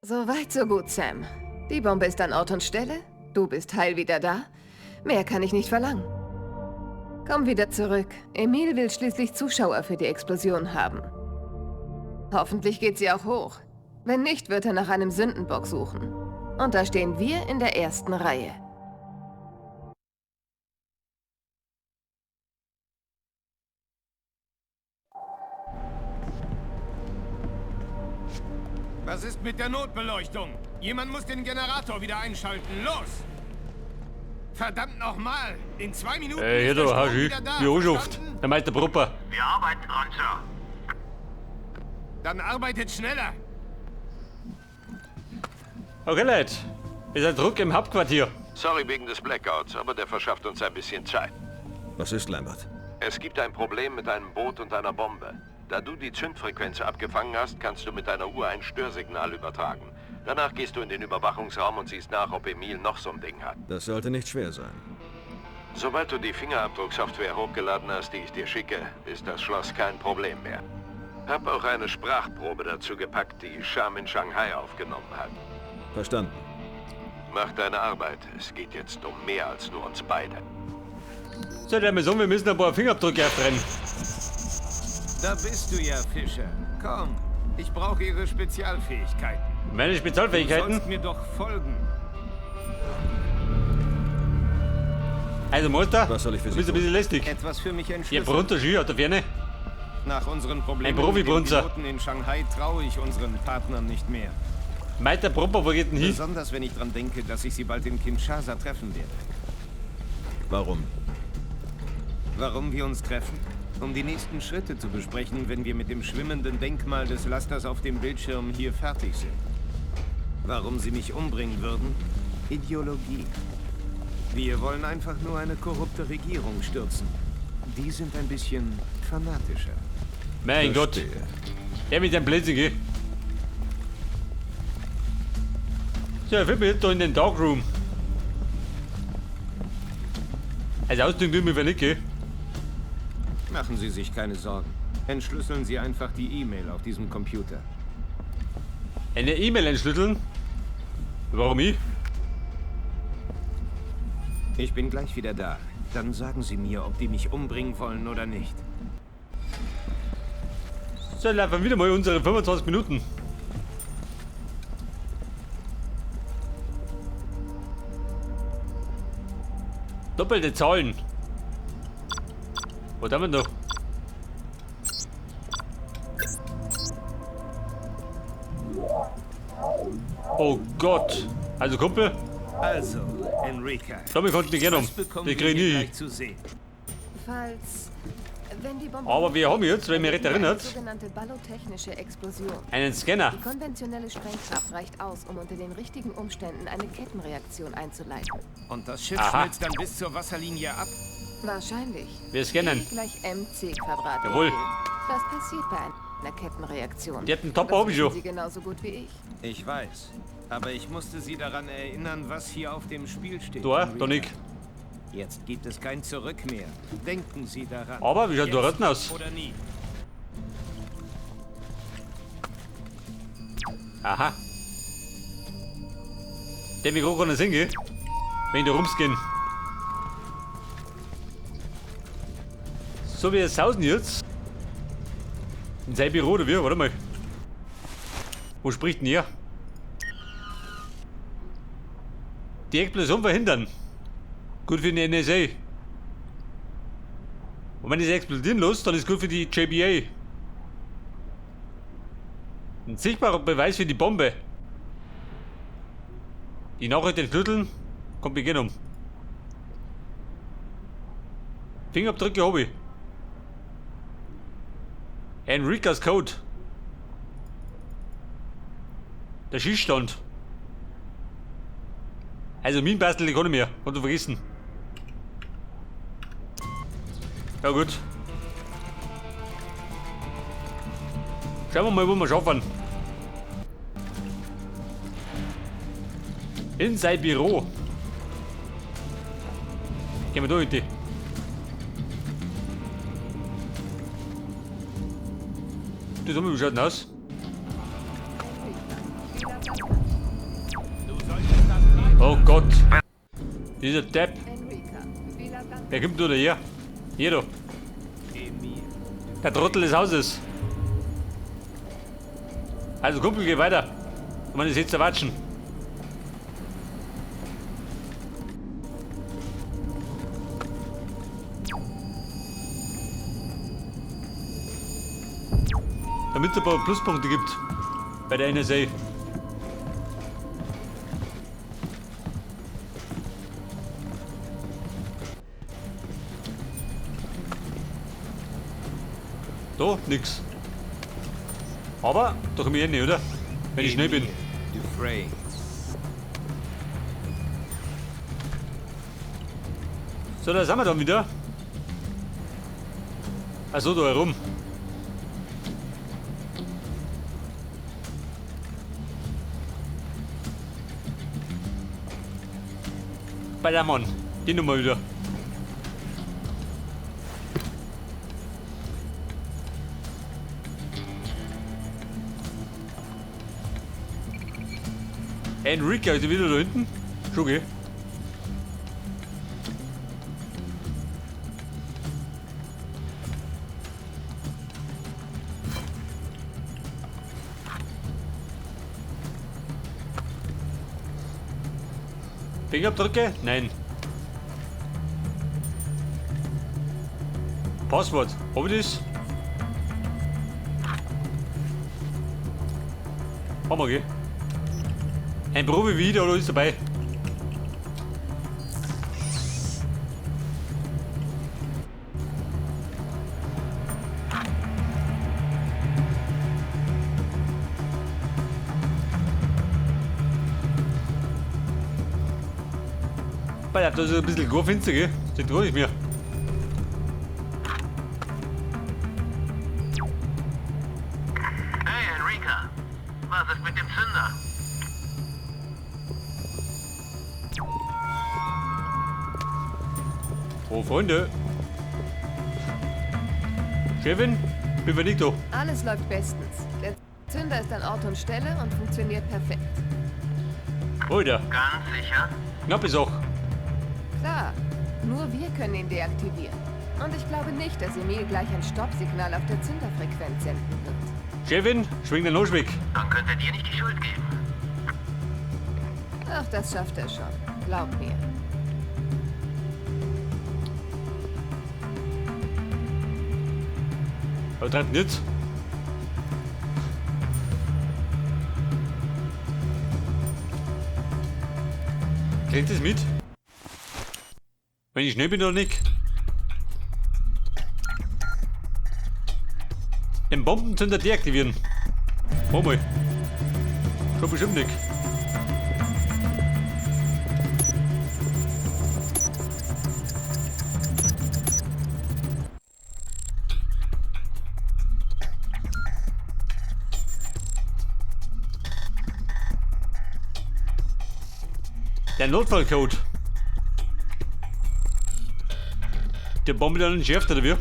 So weit, so gut, Sam. Die Bombe ist an Ort und Stelle. Du bist heil wieder da. Mehr kann ich nicht verlangen. Komm wieder zurück. Emil will schließlich Zuschauer für die Explosion haben. Hoffentlich geht sie auch hoch. Wenn nicht, wird er nach einem Sündenbock suchen. Und da stehen wir in der ersten Reihe. Was ist mit der Notbeleuchtung? Jemand muss den Generator wieder einschalten. Los! Verdammt nochmal! In 2 Minuten Ey, ist der da, Strom Haji. wieder da. Wie anschafft. Verstanden? Der Meister Proper. Wir arbeiten dran, Sir. Dann arbeitet schneller! Okay, Leute. Wir sind zurück im Hauptquartier. Sorry wegen des Blackouts, aber der verschafft uns ein bisschen Zeit. Was ist, Lambert? Es gibt ein Problem mit einem Boot und einer Bombe. Da du die Zündfrequenz abgefangen hast, kannst du mit deiner Uhr ein Störsignal übertragen. Danach gehst du in den Überwachungsraum und siehst nach, ob Emil noch so ein Ding hat. Das sollte nicht schwer sein. Sobald du die Fingerabdrucksoftware hochgeladen hast, die ich dir schicke, ist das Schloss kein Problem mehr. Hab auch eine Sprachprobe dazu gepackt, die Sham in Shanghai aufgenommen hat. Verstanden. Mach deine Arbeit. Es geht jetzt um mehr als nur uns beide. So, der sagen, wir müssen ein paar Fingerabdrücke auftrennen. Da bist du ja, Fischer. Komm, ich brauche Ihre Spezialfähigkeiten. Meine Du Spezialfähigkeiten. sollst mir doch folgen. Also, Meister, Was soll ich für du Sie bist ein tun? bisschen lästig. Etwas für mich Ja, entschlüsseln. Brunter Ski hat der Ferne. Nach unseren Problemen Ein mit den Profi-Brunzer. Piloten in Shanghai traue ich unseren Partnern nicht mehr. Meister Proper, wo geht denn hin? Besonders wenn ich dran denke, dass ich sie bald in Kinshasa treffen werde. Warum? Warum wir uns treffen? Um die nächsten Schritte zu besprechen, wenn wir mit dem schwimmenden Denkmal des Lasters auf dem Bildschirm hier fertig sind. Warum sie mich umbringen würden? Ideologie. Wir wollen einfach nur eine korrupte Regierung stürzen. Die sind ein bisschen fanatischer. Mein Gott. Verstehe. Der mit dem Blödsinn, gell? So, er führt mich jetzt da in den Darkroom. Also ausdrücken tun wir nicht, gell? Machen Sie sich keine Sorgen. Entschlüsseln Sie einfach die E-Mail auf diesem Computer. Eine E-Mail entschlüsseln? Warum ich? Ich bin gleich wieder da. Dann sagen Sie mir, ob die mich umbringen wollen oder nicht. So, dann laufen wieder mal unsere 25 Minuten. Doppelte Zahlen. Was haben wir noch? Oh Gott. Also Kumpel, Also, Enrica. damit konnten wir gerne um. Was bekommen Die wir kriegen hier nie. gleich zu sehen? Falls. Wenn die Bombe. Aber wir haben jetzt, wenn mich recht Eine erinnert, sogenannte ballotechnische Explosion. einen Scanner. Die konventionelle Sprengkraft reicht aus, um unter den richtigen Umständen eine Kettenreaktion einzuleiten. Und das Schiff Aha. schmilzt dann bis zur Wasserlinie ab? Wahrscheinlich. Wir scannen. E gleich mc Quadrat. Jawohl. Das passiert bei einer Kettenreaktion. Die hat einen Top Das hab ich schon. wissen Sie genauso gut wie ich. Ich weiß. Aber ich musste Sie daran erinnern, was hier auf dem Spiel steht. Da, Enrica. da nicht. Jetzt gibt es kein Zurück mehr. Denken Sie daran. Aber wie schaut Jetzt da hinten aus? Oder nie. Aha. Der Mikro kann nicht sehen, gell? Wenn ich da rumscanne. So wie es sausen jetzt. In sein Büro oder wie? Warte mal. Wo spricht denn er? Die Explosion verhindern. Gut für die NSA. Und wenn es explodieren lässt, dann ist gut für die JBA. Ein sichtbarer Beweis für die Bombe. Die Nachricht entschlüsseln, kommt Beginn um. Fingerabdrücke hab ich. Enricas Code. Der Schießstand. Also mein Bastel, ich kann nicht mehr. Kannst du vergessen. Ja gut. Schauen wir mal, wo wir schaffen. In sein Büro. Gehen wir da hinten. Das haben wir, wie schaut denn aus? Oh Gott. Dieser Depp. Wer kommt da her? Hier da. Der Trottel des Hauses. Also Kumpel, geh weiter. Und man ist jetzt erwatschen. Damit es ein paar Pluspunkte gibt bei der NSA. Da, nix. Aber da komme ich eh nicht, oder? Wenn ich schnell bin. So, da sind wir dann wieder. Achso, da herum. Bei der Mann. Die Nummer wieder. Enrique, ist wieder da hinten? Schon, gell? Fingerabdrücke? Nein. Passwort. Hab ich das? Haben wir, gell? Ein Profi wieder oder ist dabei? Das ist ein bisschen finster, gell? Das gar nicht mehr. Hey Enrica, was ist mit dem Zünder? Oh, Freunde. Chefin, bin wir nicht da. Alles läuft bestens. Der Zünder ist an Ort und Stelle und funktioniert perfekt. Alter. Ganz sicher? Knappe Sache. Klar, nur wir können ihn deaktivieren. Und ich glaube nicht, dass Emil gleich ein Stoppsignal auf der Zünderfrequenz senden wird. Chefin, schwing den Arsch weg. Dann könnte er dir nicht die Schuld geben. Ach, das schafft er schon. Glaub mir. Aber treibt nicht. Kriegt es mit? Wenn ich schnell bin oder nicht? Den Bombenzünder deaktivieren. Mach mal. Schon bestimmt nicht. Der Notfallcode. Der Bombe dann entschärft, oder wie?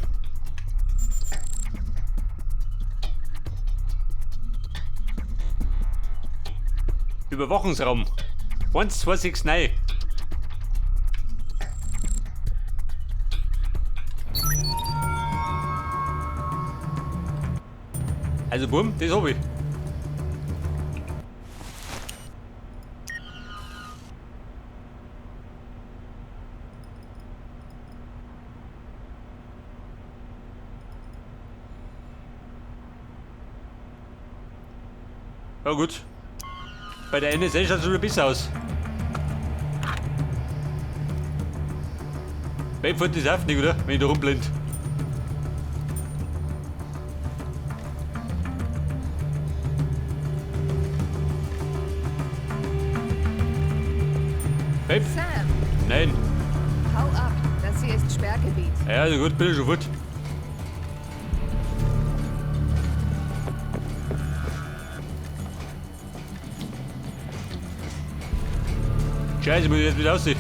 Überwachungsraum. 1, 2, 6, 9. Also bumm, das hab ich. Ja gut. Bei der NSA schaut es schon besser aus. Wem fällt das auf nicht, oder? Wenn ich da rumblind. Hey. Sam! Nein. Hau ab, das hier ist Sperrgebiet. Ja, also gut, bin ich schon fort. Scheiße, muss ich jetzt wieder aussehen.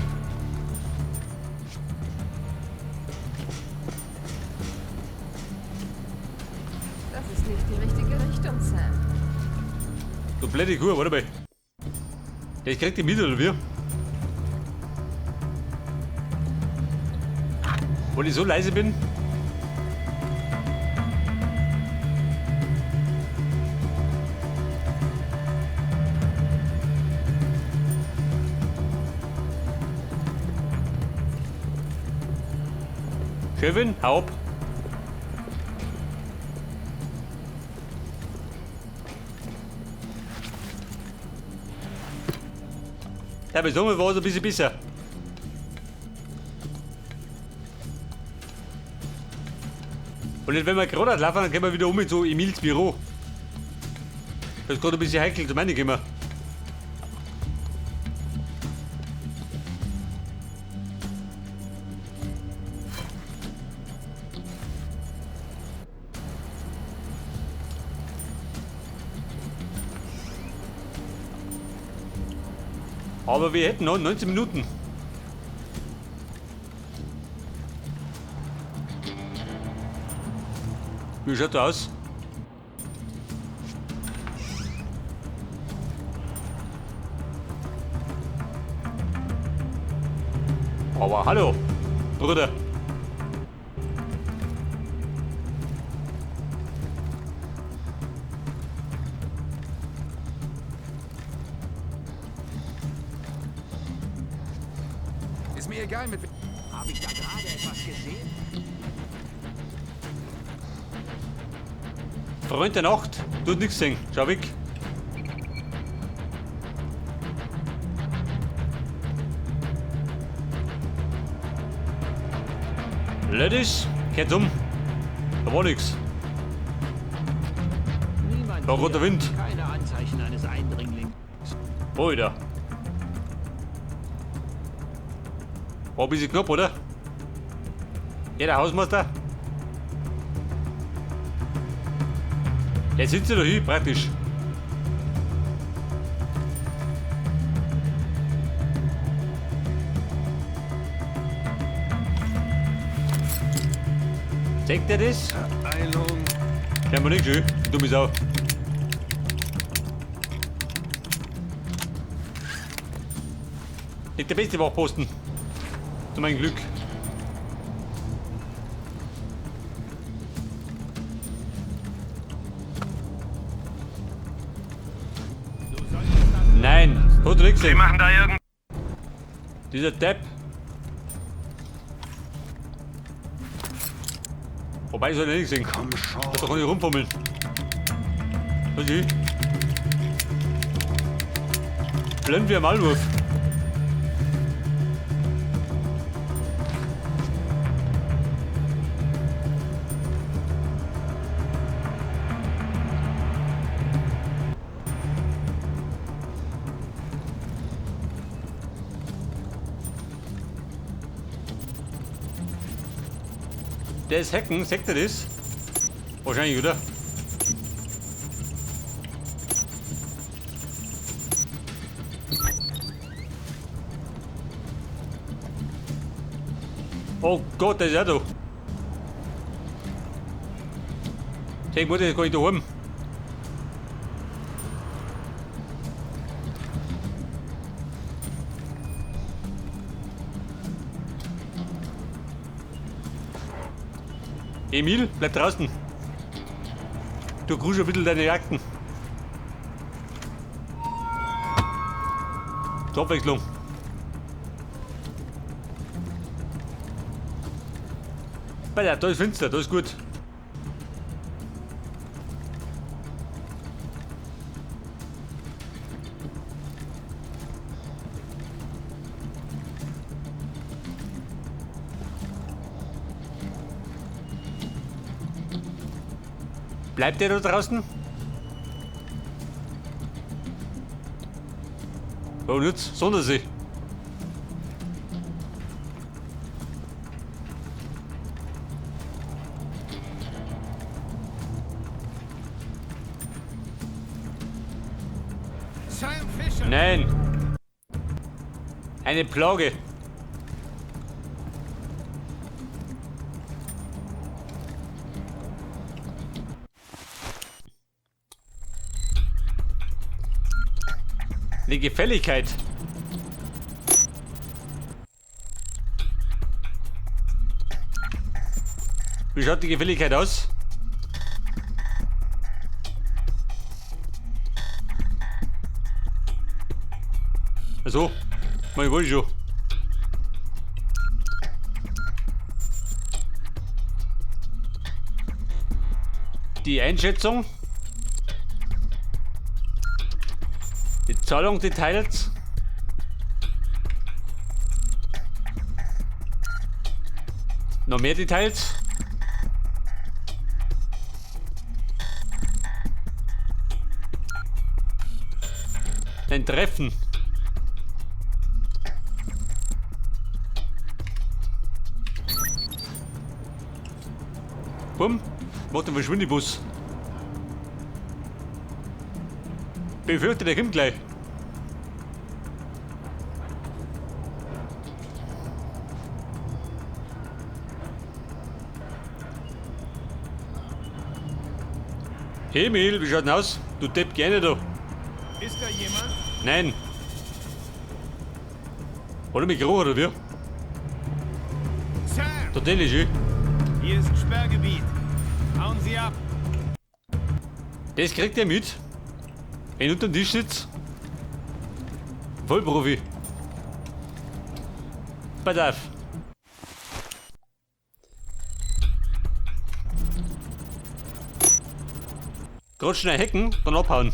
Das ist nicht die richtige Richtung, Sam. Du blöde Kuh, warte mal. Der kriegt die mit, oder wie? Weil ich so leise bin. Chefin, hau ab. Ja, bei Sommer war es ein bisschen besser. Und jetzt, wenn wir gerade laufen, dann gehen wir wieder um in so Emils Büro. Das ist gerade ein bisschen heikel zu meinen gekommen. Aber wir hätten noch 19 Minuten. Wie schaut das aus? Aber hallo, Bruder. Ist mir egal mit... Habe ich da gerade etwas gesehen? Freund der Nacht, tut nichts sehen. Schau weg. Ladies, kehrt um. Da war nix. Niemand War roter hier. Wind. Keine Anzeichen eines Eindringlings. Alter. War ein bisschen knapp, oder? Ja, der Hausmeister. Der sitzt ja da hin, praktisch. Zeigt er das? Eilung. Scheinbar nicht schön. Dumme Sau. Nicht der beste Wachposten. Zu meinem Glück. Nein, hat er nicht Sie gesehen. machen da irgend... Dieser Depp. Wobei, soll er nicht sehen. Komm schon. Das doch nicht rumfummeln. Was ist? Blend wie ein Maulwurf. Der ist Hacken, sagt er das? Wahrscheinlich, oder? Oh Gott, der ist ja da. Ich muss jetzt gar nicht daheim. Emil, bleib draußen. Du grusch ein bisschen deine Jagden. Zur Abwechslung. Ja, da ist finster, da ist gut. Bleibt der da draußen? Oh, nütz, Sondersee. Sam Fisher! Nein. Eine Plage. Die Gefälligkeit. Wie schaut die Gefälligkeit aus? Also, mein wollte schon. Die Einschätzung. Die Zahlung Details. Noch mehr Details. Ein Treffen. Bumm, macht den Verschwindebus. Befürchte, der kommt gleich. Hey Emil, wie schaut denn aus? Du Depp, gerne da. Ist da jemand? Nein. Hat er mich gerochen, oder wie? Sam! Natürlich, eh. Hier ist Sperrgebiet. Hauen Sie ab. Das kriegt er mit. Wenn ich unter dem Tisch sitzt. Vollprofi. Pass auf. Gerade schnell hacken, dann abhauen.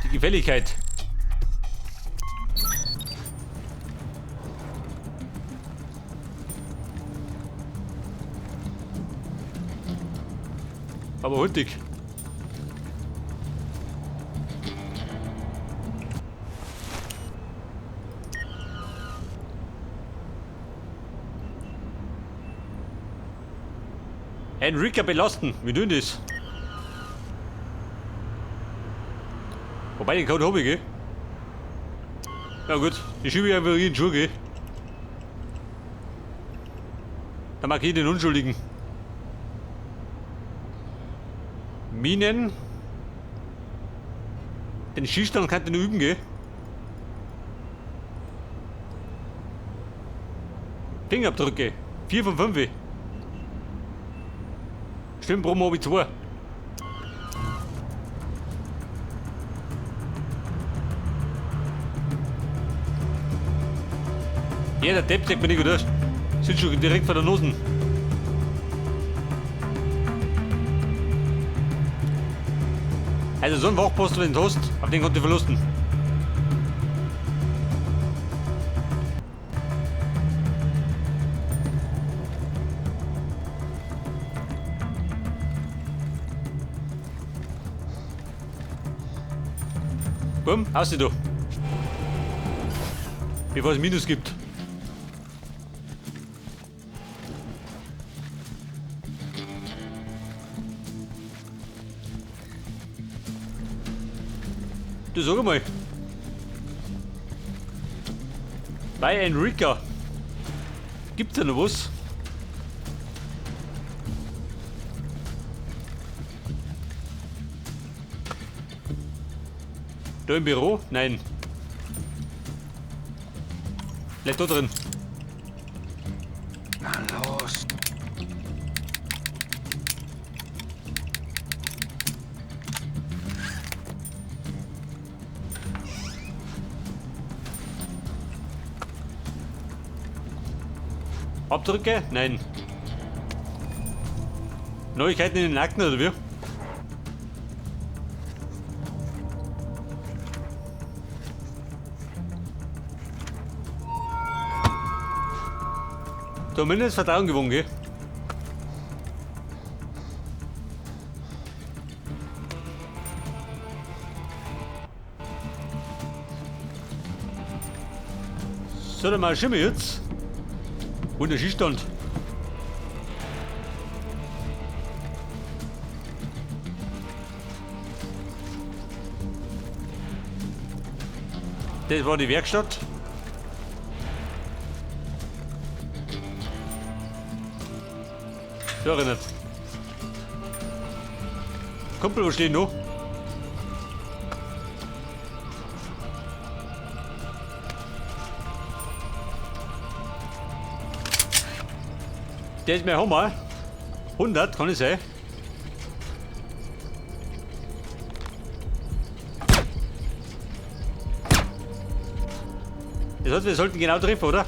Die Gefälligkeit. Aber hurtig. Enrica belasten, wie tun das? Wobei, den Code hab ich, gell? Ja gut, ich schiebe einfach in den Schuh, gell? Da mag ich den Unschuldigen. Minen. Den Schießstand kann ich nur üben, gell? Fingerabdrücke. 4 von 5. Stimmt, habe ich 2. Ja, der Depp sagt mir nicht, oder? Sind schon direkt vor der Nase. Also so einen Wachposten, wenn du hast, auf den kannst du verlusten. Bumm, aus du. Bevor es Minus gibt. Du sag mal. Bei Enrica. Gibt's da noch was? Da im Büro? Nein. Vielleicht da drin. Na los. Abdrücke? Nein. Neuigkeiten in den Akten oder wie? Zumindest Vertrauen gewonnen, gell? So, dann mal schimmel jetzt. Und der Schießstand. Das war die Werkstatt. So, erinnert. Kumpel, wo steht noch? Der ist mein Hammer. 100, kann ich sein. Das heißt, wir sollten genau treffen, oder?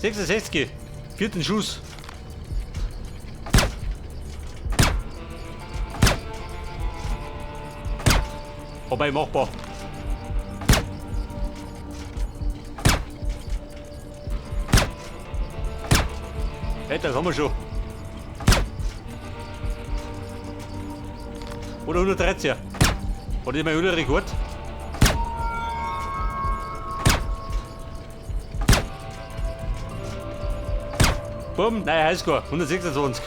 ...66, vierten Schuss. Wobei machbar. Hey, das haben wir schon. Oder 113. War das mein Rekord? Bumm, nein, Highscore, 126.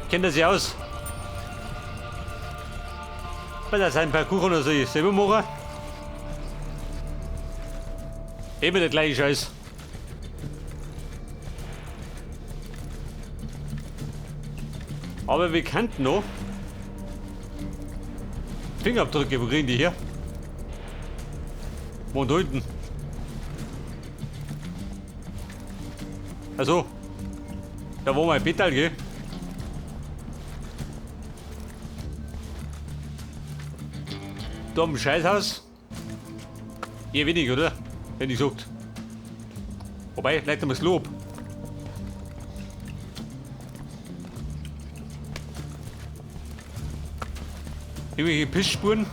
Kennt er sich aus? Weil das ein Parcours oder so ist. Selber machen. Immer der gleiche Scheiß. Aber wir könnten noch Fingerabdrücke, wo kriegen die her? Wo und unten? Also, da war mein Bettal, gell? Da am Scheißhaus. Eher wenig, oder? Hätte ich gesagt. Wobei, vielleicht haben wir das Lob. Irgendwelche Pissspuren.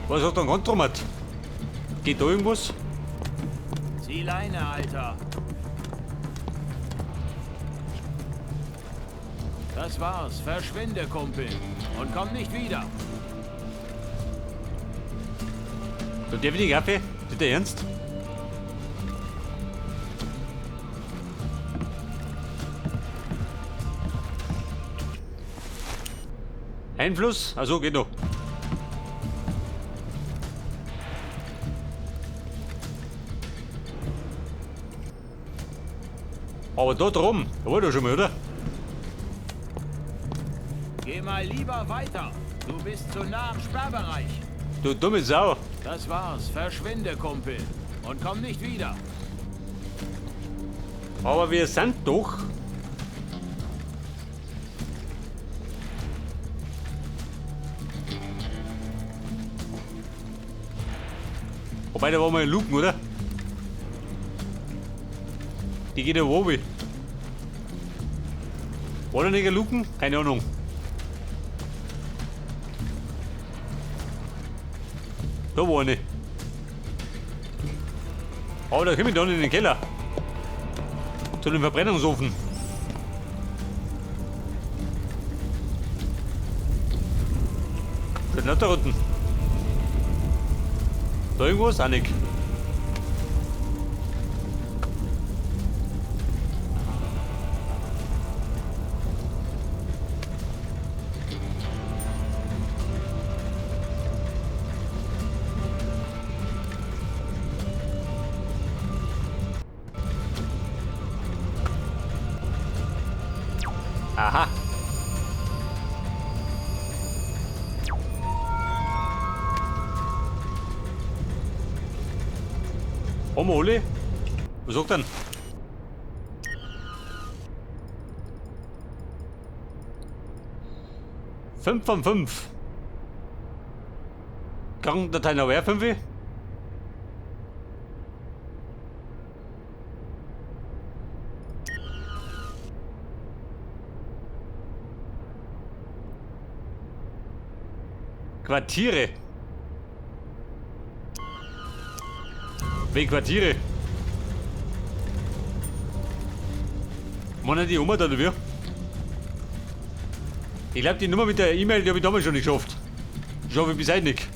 Was hat denn Kontromat? Geht da irgendwas? Zieh Leine, Alter. Das war's. Verschwinde, Kumpel. Und komm nicht wieder. So, der will die Kaffee? Ist der ernst? Einfluss? Also geht noch. Aber da drum, da war doch schon mal, oder? Geh mal lieber weiter. Du bist zu nah am Sperrbereich. Du dumme Sau. Das war's. Verschwinde, Kumpel. Und komm nicht wieder. Aber wir sind doch... Wobei, da waren wir in Luken, oder? Die geht ja wo? War da nicht ein Luken? Keine Ahnung. Da war eine. Aber da komme ich dann in den Keller. Zu dem Verbrennungsofen. Schön da unten. Da irgendwas? Auch nicht. Aha. Haben wir alle? Was sagt denn? Fünf von 5. Krankendatei noch wer 5? Quartiere. Welche Quartiere? Machen die Oma da, oder wie? Ich glaube, die Nummer mit der E-Mail, die habe ich damals schon nicht geschafft. Schaffe ich bis heute nicht.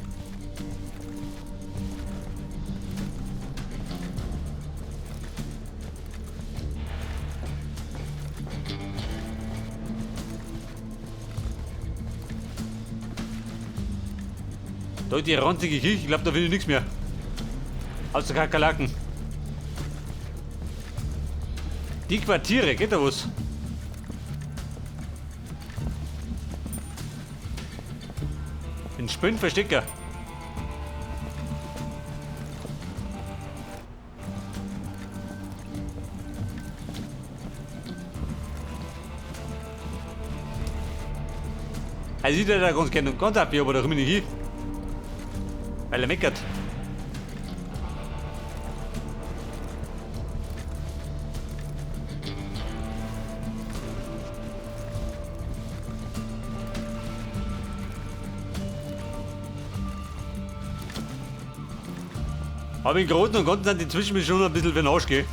Da die ranzige Kirche, ich glaube, da finde ich nichts mehr. Außer Kakerlaken. Die Quartiere, geht da was? Ein Spinnverstecker. Also ich würde da ganz gerne ganz happy, aber da komme ich nicht hin. Weil er meckert. Aber im Großen und Ganzen sind die Zwischenmissionen ein bisschen für den Arsch, gell?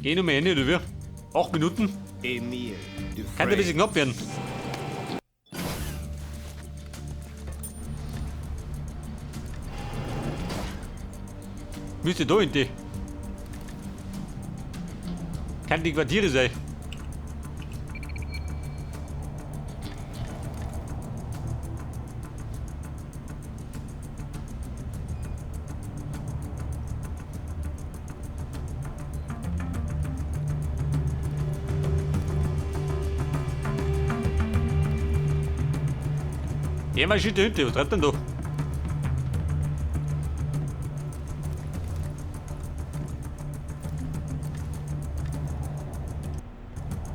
Geh noch mal hin, oder wie? 8 Minuten. Emil Kann ein bisschen knapp werden. Müsste da in die. Kann die Quartiere sein. Ja, mal schießt dahinter, was treibt denn da?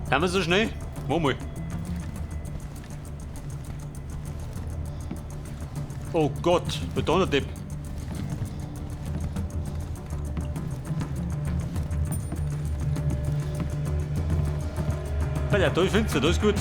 Sind wir so schnell? Mach mal. Oh Gott, der Donnerdepp. Ja, da ist finster, da ist gut.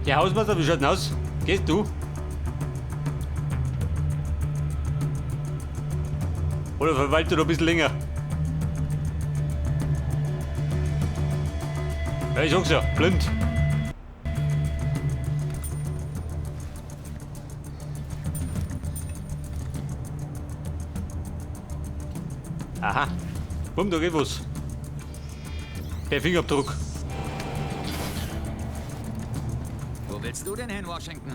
Der Hausmeister, wie schaut denn aus? Gehst du? Oder verweilt du noch ein bisschen länger? Ja, ich sag's ja, blind. Aha. Bumm, da geht was. Der Fingerabdruck. Wo willst du denn hin, Washington?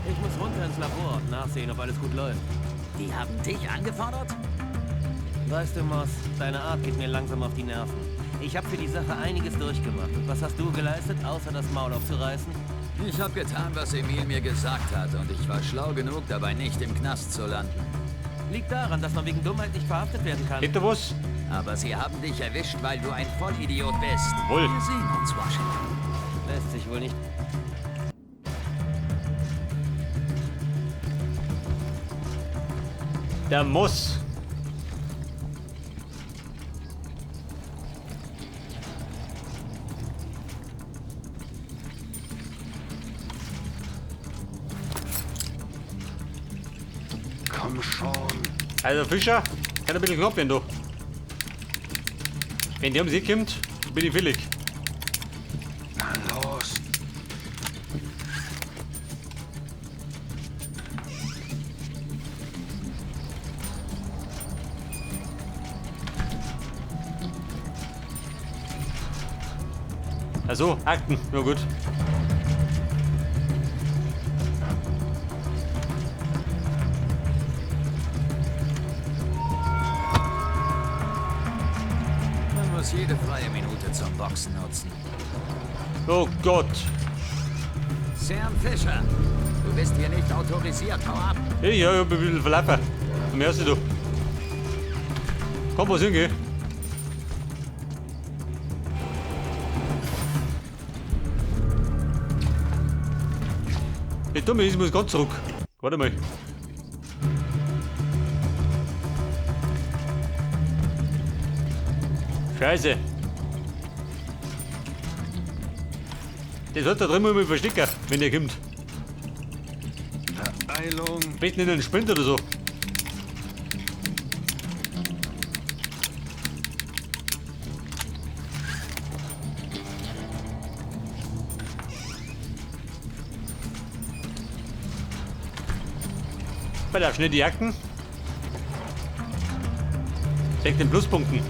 Ich muss runter ins Labor und nachsehen, ob alles gut läuft. Die haben dich angefordert? Weißt du, Moss, deine Art geht mir langsam auf die Nerven. Ich habe für die Sache einiges durchgemacht. Und was hast du geleistet, außer das Maul aufzureißen? Ich habe getan, was Emil mir gesagt hat. Und ich war schlau genug, dabei nicht im Knast zu landen. Liegt daran, dass man wegen Dummheit nicht verhaftet werden kann. Geht da was? Aber sie haben dich erwischt, weil du ein Vollidiot bist. Wohl. Wir sehen uns, Washington. Lässt sich wohl nicht. Der Moss. Komm schon. Also Fischer, kann ein bisschen knapp werden, du. Wenn der um See kommt, bin ich fällig. Na los. Also Akten, na gut. Man muss jede freie Minute zum Boxen nutzen. Oh Gott. Sam Fisher, du bist hier nicht autorisiert. Hau ab. Ich, ja, ich hab ein bisschen verlaufen. Komm her, du. Kann passieren, gell? Der Dumme ist, ich muss ganz zurück. Warte mal. Scheiße. Das hat da drin mal verstecken, wenn der kommt. Verteilung. Am besten in einen Spind oder so. Bei der schnell die Jacken. Weg den Pluspunkten.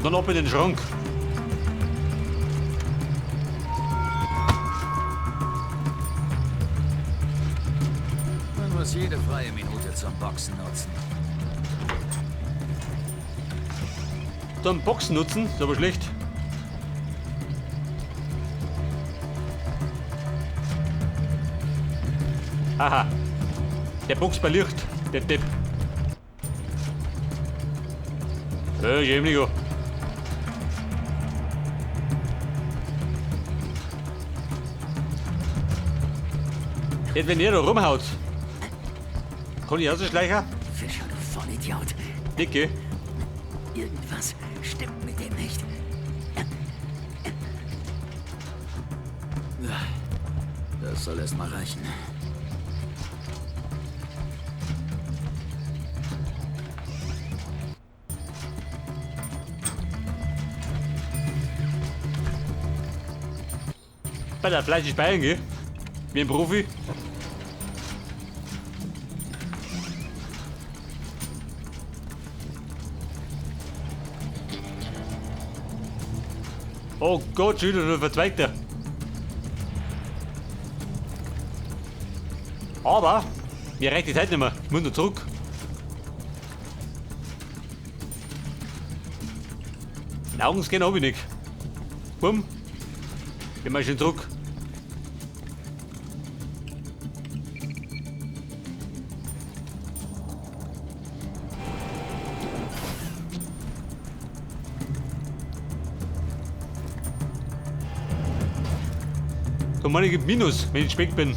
Dann ab in den Schrank. Man muss jede freie Minute zum Boxen nutzen. Zum Boxen nutzen? Ist aber schlecht. Aha. Der boxt bei Licht, der Depp. Schäm dich. Jetzt, wenn ihr da rumhaut, kann ich rausschleichen? Fischer, du Vollidiot. Dicke. Irgendwas stimmt mit dem nicht. Das soll erst mal reichen. Bei der fleißig Bayern, gell? Wie ein Profi. Oh Gott, schon wieder verzweigt er. Aber mir reicht die Zeit nicht mehr. Ich muss noch zurück. Den Augenscanner hab ich nicht. Bumm. Gehen wir schön zurück. Da meine ich gibt Minus, wenn ich spät bin.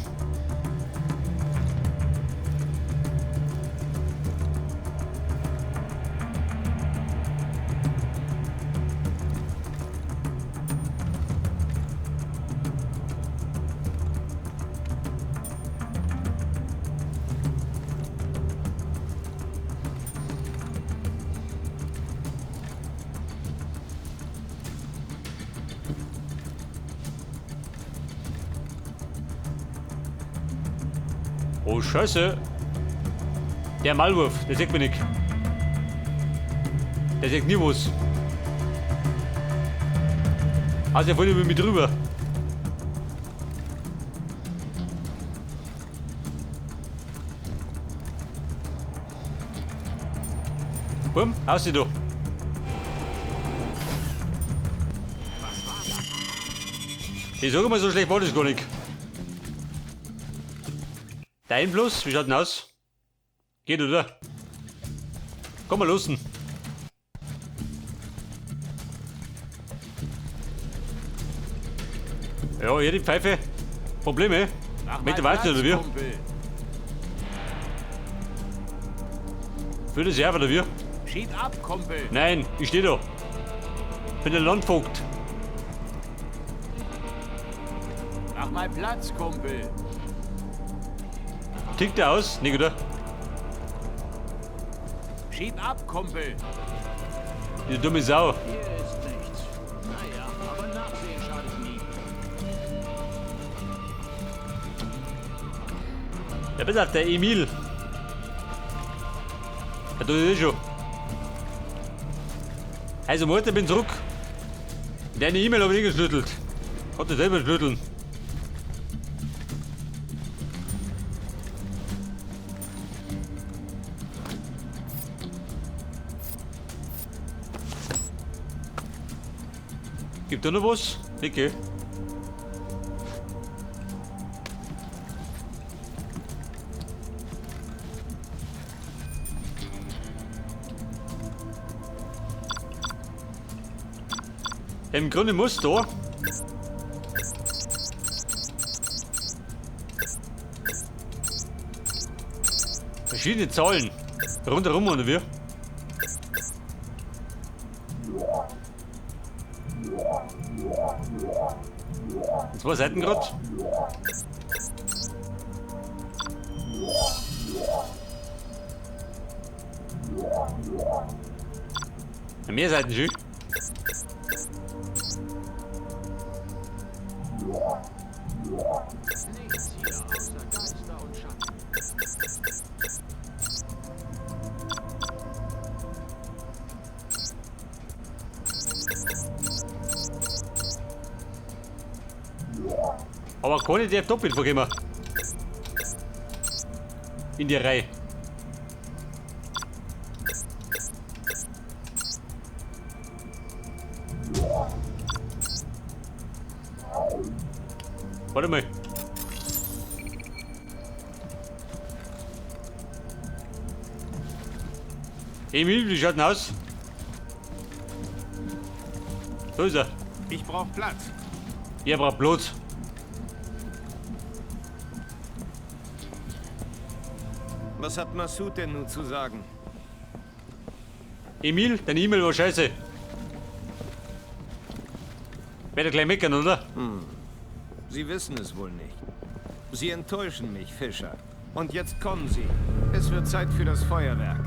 Oh Scheiße. Der Maulwurf, der sieht mich nicht. Der sieht nie was. Also er wollte über mich drüber. Bumm, aus sie da. Ich sag immer, so schlecht war das gar nicht. Der Einfluss, wie schaut denn aus? Geht, oder? Komm mal los. Ja, hier die Pfeife. Probleme. Mit der Weiß nicht, oder wie? Für das Jahr, oder wie? Schieb ab, Kumpel. Nein, ich stehe da. Bin der Landvogt. Mach mal Platz, Kumpel. Tickt der aus? Nicht, oder? Schieb ab, Kumpel. Die dumme Sau. Hier ist nichts. Naja, aber nachsehen schadet nie. Ja, pass auf, der Emil. Der tut das eh schon. Also, Mutter, bin zurück. Deine E-Mail habe ich nicht geschlüttelt. Konnte selber schlütteln. Gibt da noch was? Okay. Im Grunde muss da verschiedene Zahlen rundherum oder wie? Zwei Seiten grad. Mehr Seiten schön. Aber keine darf doppelt vorkommen. In die Reihe. Warte mal. Emil, wie schaut denn aus? So ist er. Ich brauch Platz. Ich brauch Platz. Was hat Massoud denn nun zu sagen? Emil, deine E-Mail war scheiße. Werde gleich meckern, oder? Hm. Sie wissen es wohl nicht. Sie enttäuschen mich, Fischer. Und jetzt kommen Sie. Es wird Zeit für das Feuerwerk.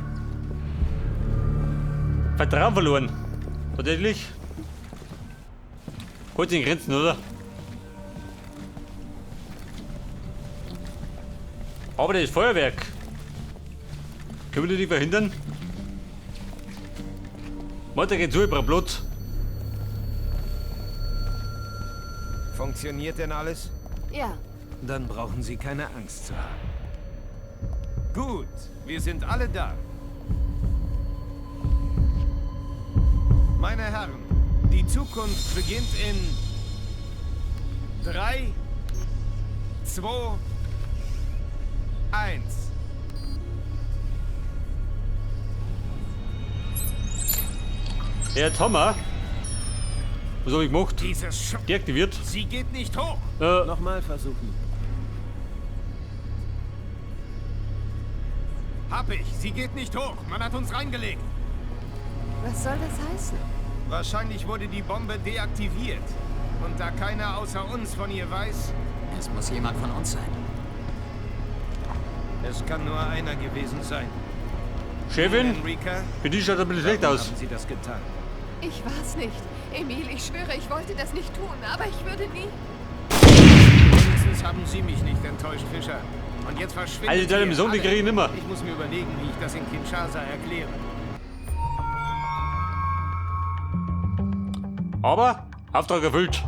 Vertrauen verloren. Tatsächlich. Kurz in Grenzen, oder? Aber das Feuerwerk. Können wir das nicht verhindern? Weiter geht's zu, ich brauch Blut. Funktioniert denn alles? Ja. Dann brauchen Sie keine Angst zu haben. Gut, wir sind alle da. Meine Herren, die Zukunft beginnt in 3, 2, 1. Ja, jetzt haben wir. Was hab ich gemacht? Dieses Deaktiviert. Sie geht nicht hoch. Nochmal versuchen. Hab ich. Sie geht nicht hoch. Man hat uns reingelegt. Was soll das heißen? Wahrscheinlich wurde die Bombe deaktiviert. Und da keiner außer uns von ihr weiß... Es muss jemand von uns sein. Es kann nur einer gewesen sein. Chefin, Enrica, für die schaut ein bisschen schlecht aus. Haben Sie das getan? Ich war's nicht. Emil, ich schwöre, ich wollte das nicht tun, aber ich würde nie... Wenigstens haben Sie mich nicht enttäuscht, Fischer. Und jetzt verschwindet Also, deine Sohn, die kriege ich nimmer. Ich muss mir überlegen, wie ich das in Kinshasa erkläre. Aber Auftrag erfüllt.